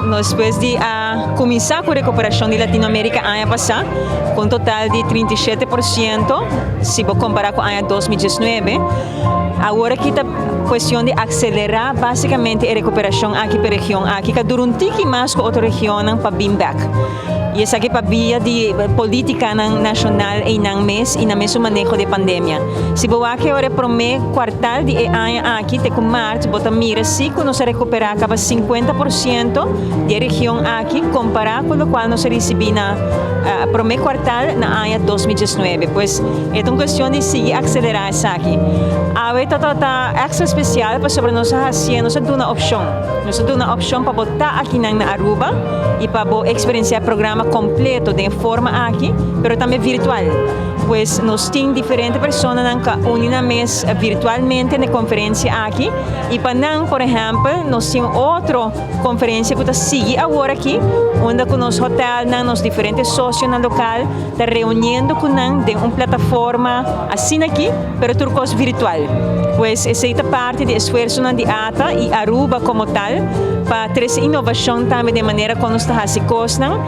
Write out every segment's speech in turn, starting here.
Despues di a cuminsa cu recuperacion di Latinoamerica aña pasa, cu un total di 37% si bo compara cu aña 2019, awor aki ta cuestion di acelera basicamente e recuperacion aki pa e region aki, cu a dura un tiki mas cu otro regionnan pa bin bek. Y esaki pa via di politicanan nacional eynan mes y nan mesun maneho di pandemia. Si bo wak e ora e prome cuartal di e aña aki te cu maart, bo ta mira si cu nos a recupera caba 50% di e region aki compara cu locual nos a ricibi na prome cuartal na aña 2019. Pues e ta un cuestion di sigui acelera esaki. Awe ta ta extra special pasobra nos a hacié, nos a duna opcion. Nos a duna opcion pa bo ta akinan na Aruba y pa bo experiencia e programa completo den e forma aki, pero tambe virtual. Pues nos tin diferente personanan cu a uni nan mes virtualmente na e conferencia aki y pa nan, por ehempel, nos tin otro conferencia cu ta sigui awor aki, unda cu nos hotelnan, nos diferente socionan local ta reuniendo cu nan den un plataforma asina aki, pero tur cos virtual. Pues esey ta parti di esfuerzonan di ATA y Aruba como tal pa trece innovacion tambe den manera con nos ta haci cosnan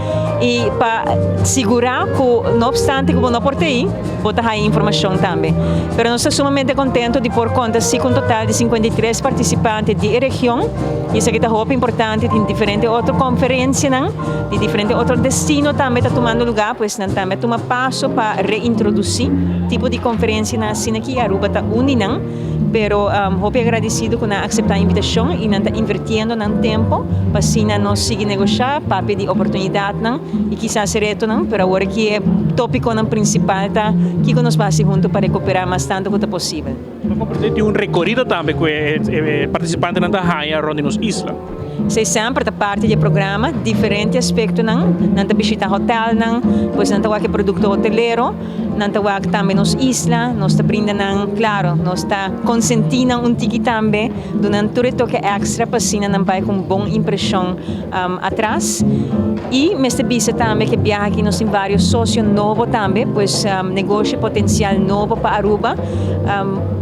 y pa sigura cu no obstante cu bo no por ta ey, bo ta haya informacion tambe. Pero nos ta sumamente contento di por conta si cu un total di 53 participante di e region y esaki ta hopi importante, tin diferente otro conferencianan di diferente otro destino tambe ta tumando lugar, pues nan tambe a tuma paso pa reintroduci tipo di conferencianan asina aki. Aruba ta un di nan, pero hopi agradecido cu nan a acepta e invitacion y nan ta invirtiendo nan tempo pa asina nos sigui negosha, papia di oportunidadnan y kisas retonan, pero awor aki e topiconan principal ta kico nos por haci hunto pa recupera mas tanto cu ta posibel. Nos por presenta tin un recorido tambe cu e participantenan ta haya rond di nos isla. Esei semper ta parti di e programa, diferente aspectonan, nan ta bishita hotelnan, pues nan ta wak e producto hotelero, nan ta wak tambe nos isla, nos ta brinda nan, claro, nos ta consenti nan un tiki tambe, duna nan tur e toke extra pa asina nan bai cu un bon impresion atras. Y mester bisa tambe cu e biaha aki nos tin varios socio nobo tambe, pues negoshi potencial nobo pa Aruba.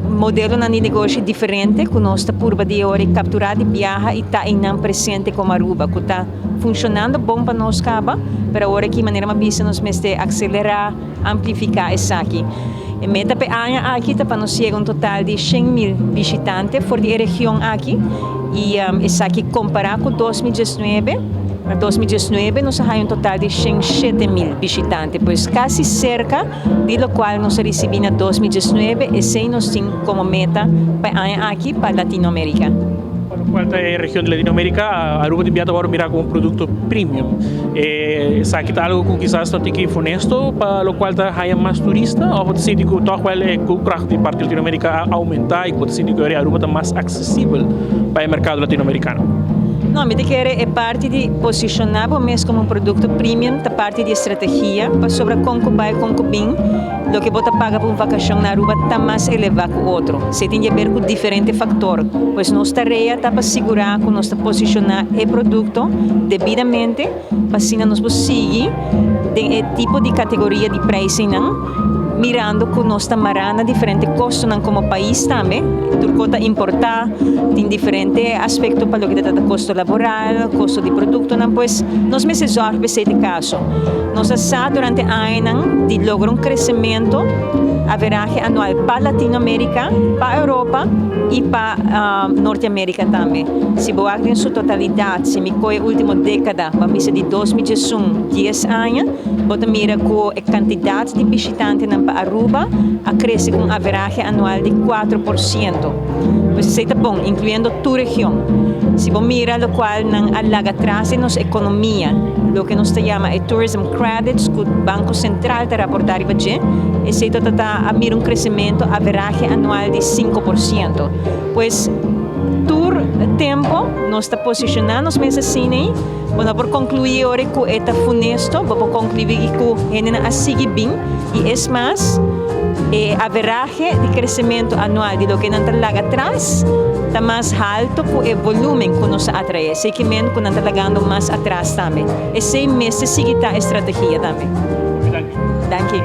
Modelonan di negoshi diferente ku nos ta purba di e ora i kapturá di biaha i ta einan presente komo Aruba ku ta funshonando bon pa nos kaba, pero awor aki manera mi a bisa nos mester akselerá, amplifiká esaki. E meta pa e aña aki ta pa nos yega un total di 100,000 bishitante for di e region aki i esaki kompará ku 2019. Na 2019 nos a haña un total di 107,000 bishitante, pues kasi serka di locual nos a ricibi na 2019, esey nos tin como meta pa e aña aki pa Latinoamerica. Pa locual ta e region di Latinoamerica, Aruba tin bia ta worde mira como un producto premium. Esaki ta algo cu kisas ta tiki funesto pa locual ta haya mas turista of bo ta sinti cu toch wel e koopkracht di parti Latinoamerica a aumenta y cu bo ta sinti cu Aruba ta mas accesibel pa e mercado Latinoamericano? No, mi ta kere e parti di posiciona bo mes como un producto premium ta parti di e strategia pasobra con cu bay con cu bin loke bo ta paga pa un vacacion na Aruba ta mas eleva cu otro. Esey tin di haber cu diferente factor. Pues nos tarea ta pa sigura cu nos ta posiciona e producto debidamente pa asina nos por sigui den e tipo di categoria di prijzennan mirando cu nos ta mara na diferente costonan como pais tambe. Tur cos ta importa, tin diferente aspecto pa loke ta trata costo laboral, costo di productonan, pues nos mester zorg pa esey ta e caso. Nos a sa durante añanan di logra un crecemento averahe anual pa Latinoamerica, pa Europa y pa Norteamerica tambe. Si bo wak den su totalidad, si mi coge e ultimo decada, bo a bisa di 2011, dies aña, bo ta mira cu e cantidad di bishitantenan pa Aruba a crece cu un averahe anual di 4%. Pues esey ta bon, incluyendo tur region. Si bo mira locual nan a laga atras den nos economia, loke nos ta yama e tourism credits cu Banco Central ta raporta riba dje, esey ta ta a mira un crecemento averahe anual di 5%. Pues tur tempo nos ta posiciona nos mes asina ey. Bo no por conclui ora cu e ta funesto, bo por conclui cu hendenan a sigui bin y es mas, e averahe di crecemento anual di loke nan ta laga atras ta mas halto cu e volumen cu nos a atrae. Esey ke men cu nan ta lagando mas atras tambe. Esey mester sigui ta e strategia tambe. Danki.